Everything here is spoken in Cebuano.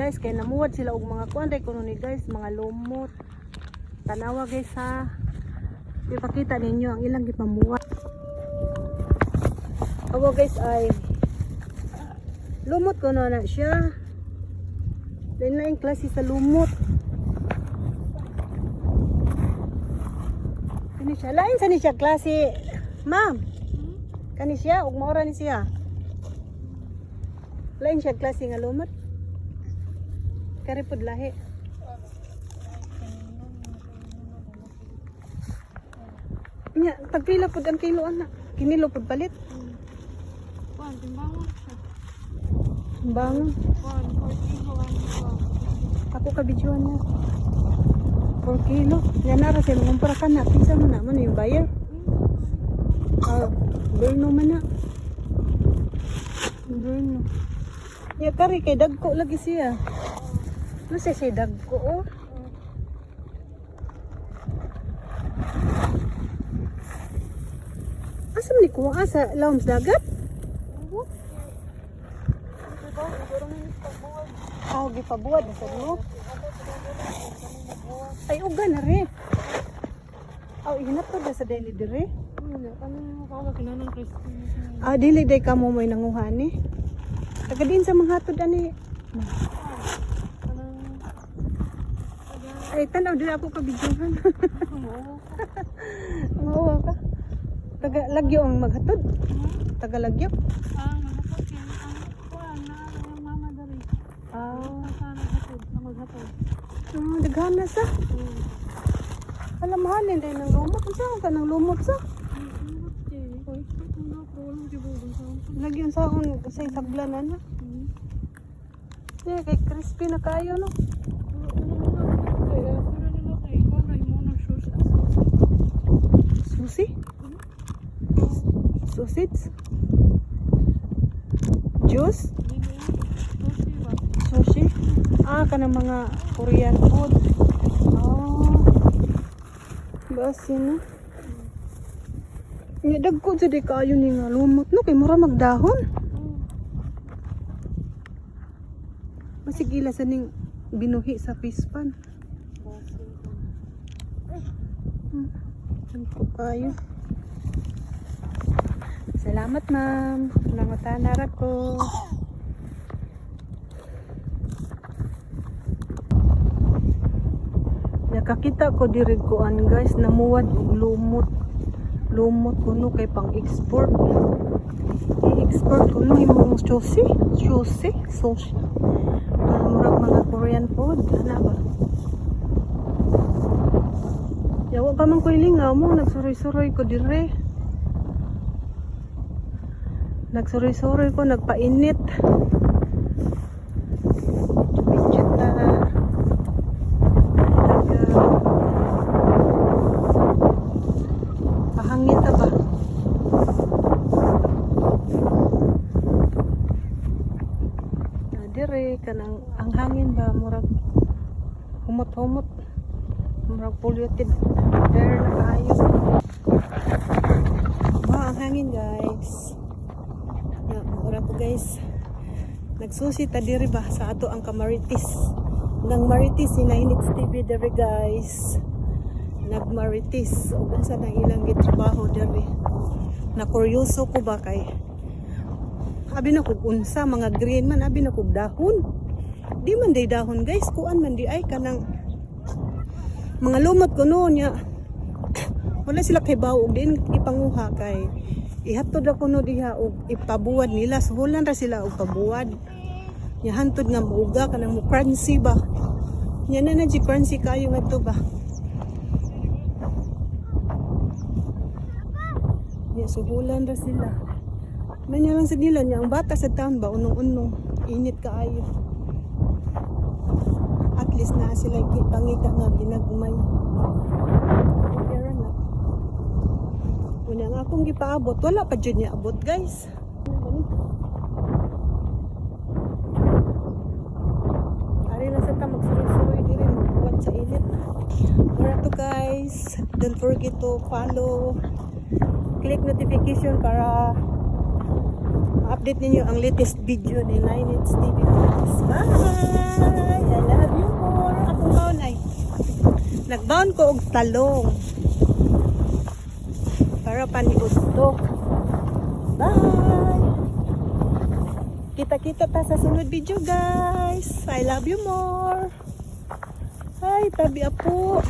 guys, kay namuwad sila og mga kuan day kuno ni guys, mga lumot. Tanawa guys ha. Ipakita ninyo ang ilang gipamuwad. Awo guys ay lumot kuno na siya. Lain-lain klase sa lumot. Kani siya, lain sa ni siya klase. Ma'am. Kani siya ug maora ni siya. Lain siya klase nga lumot. Kari pud lahi. Nya, tagpila pud ang kilo ana. Kinilo pud palit. Kuan, timbangon siya. Bango. Kuan, 4 kilo ang kuan. Ako ka videoan niya. 4 kilo. Yan na kasi mangumpara ka na. Pinsa mo na man yung buyer. Ah, burno man na. Burno. Ya kari kay dagko lagi siya. Ano siya siya dagko oh? Asa man ni kuha sa lawom sa dagat? Ah, gipabuwad na sa mo. Ay, uga na rin. Aw, hinatod na sa dili dire. Kinanang crispy. Ah, dili day kamo may nanguha ni. Taga din sa mga hatod ani. Ay, tanaw dili ako ka videohan. Maawa ka. Taga Lagyo ang maghatod. Taga Lagyo. Ah, maghatod kay ang kuan na ang mama diri. Ah, Sa naghatod, na maghatod. ah, daghan na sa. Alam mahalin day ng lumot. Unsa ka ng lumot sa? Lagyan sa akong sa isaglan na. Yeah, kay crispy na kayo no. Susi? Sausage? Juice? Sushi? Ah, kanang mga Korean food. Ah. Basi no. Nga dagko jud di kaayo ni nga lumot no kay mura magdahon. Masig ila sa ning binuhi sa fish pan. Dagko kaayo. Salamat, ma'am. Nangutana ra ko. Nakakita ko diri kuan guys, namuwad og lumot. Lumot kuno kay pang export. I-export kuno imong sushi, sushi, sushi. Ah, murag mga Korean food, ana ba? Yawa pa man ko'y lingaw mo, nagsuroy-suroy ko dire. Nagsuroy-suroy ko, nagpainit. Medyo ta. Pahangin ta ba? Ah, dire kanang ang hangin ba murag humot-humot, murag polluted air na kaayo. Wow, ang hangin guys. Ya, mura ko guys. Nagsusi ta diri ba sa ato ang kamaritis. Nang maritis si Nainits TV diri guys. Nagmaritis ug unsa nang ilang gitrabaho diri. Na kuryoso ko ba kay abi na kog unsa mga green man, abi na kog dahon. Di man day dahon guys, kuan man di ay kanang mga lumot ko noon niya. Wala sila kay bawo og diin ipanguha kay ihatod ako no diha og ipabuwad nila, suhulan ra sila og pabuwad. Nya hantod nga muuga kanang mo crunchy ba. Nya na na di crunchy kayo ngadto ba. Nya suhulan ra sila. Manya lang sa nila niya ang bata sa town ba unong-unong init kaayo. At least na sila pangita nga ginagmay. Pero na. Una nga akong gipaabot, wala pa jud niya abot guys. Ari lang sa ta magsuroy-suroy diri magbuhat sa init. Mura to guys. Don't forget to follow, click notification para Ma-update ninyo ang latest video ni Nine It's TV guys. Bye! I love you more. Akong baon ay. Nagbaon ko og talong. Para paniudto. Bye! Kita-kita ta sa sunod video, guys. I love you more. Ay, tabi apo.